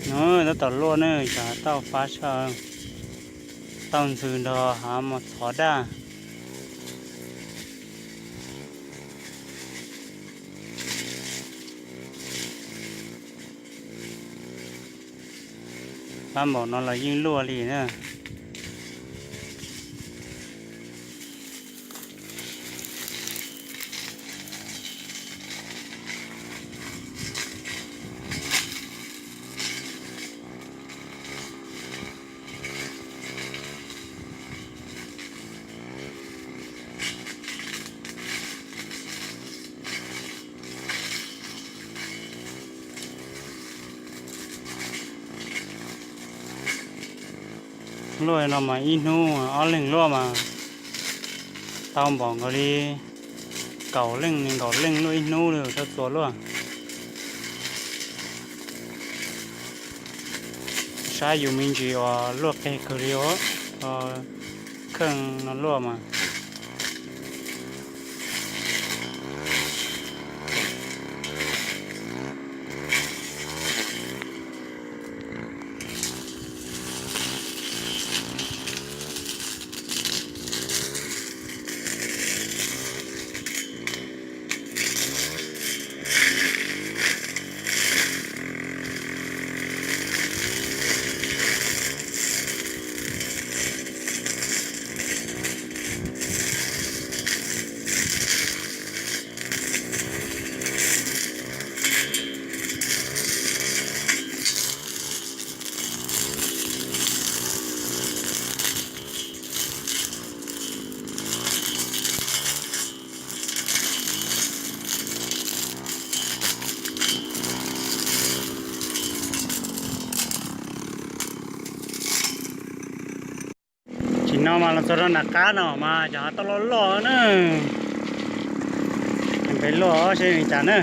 Tab tom luaj ne, xyov tau pab saib, tau ntxhw nrog hav mos txhov daj. Pab npaum no los yeej luaj li na. Luaj no mas ib hnub ob leeg luaj mas tau npaum nkaus li kaum leej nees nkaum leej luaj ib hnub li txhua txhua luaj. Saib yus me ntsis uas luaj qeg kawg li os, kheej no luaj mas. Tsim no mas los txog rau nram qab no mas cov hav tauj loj loj na. Peb luaj seb li cas na.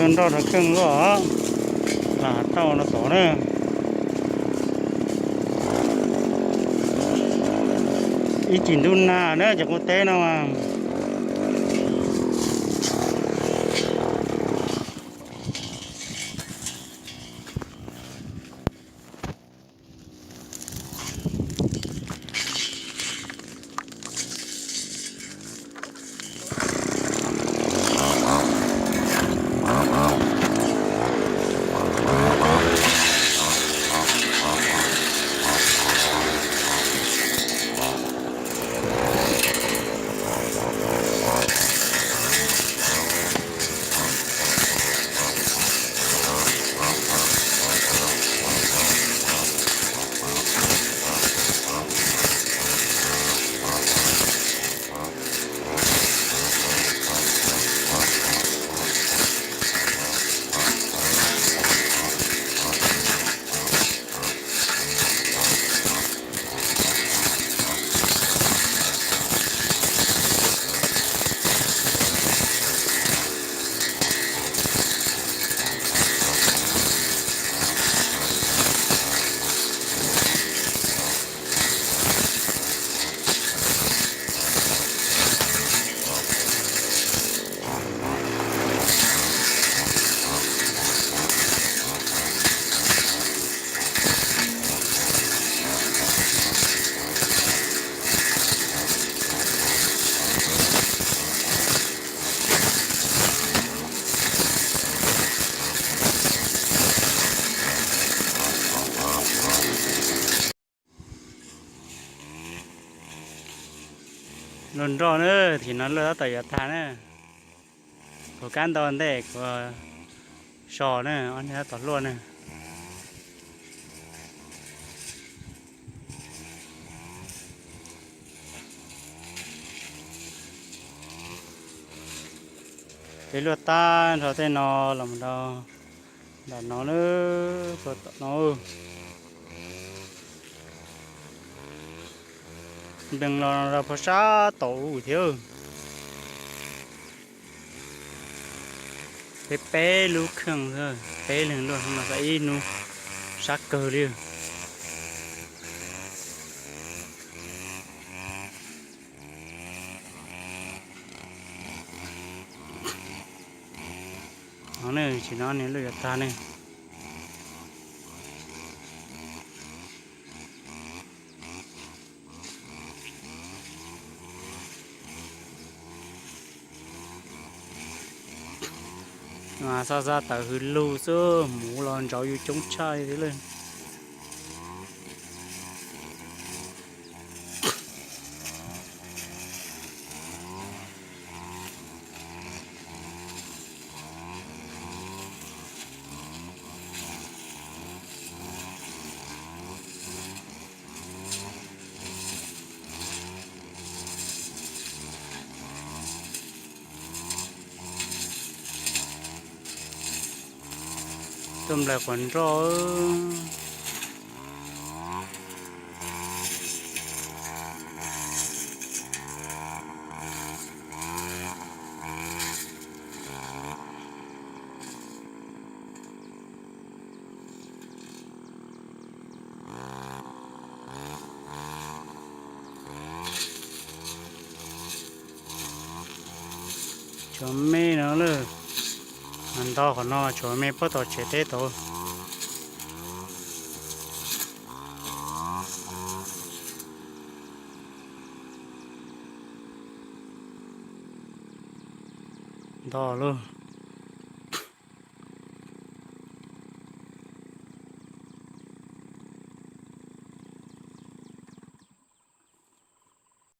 Nroj rau kheej luaj, lam tau no tom na. Ib cim ntuj nag na cov qub teb no mas. Luaj nroj na, tim no luaj tab tom yuav tag na. Kuv kab ntau ntej kuv so na, ob niag tab tom luaj na. Peb luaj tag nrho tej no los mus rau nram no na, puag tom no. Npees los rau puag sab tom ub thiab. Peb peb lub kheej, peb leeg luaj no xav ib hnub sab kawg li. Tsis no ne luaj yuav tag ne. Mas xav xav tawm hws lug xwb, hmuv los ntsauv yus coob tshaj li thiab lawm. Tuaj nplaig quas nroj. Tshuav me no lawm, mas nto qhov no tshuav me puag tom tsev teb tod. Nto lauj.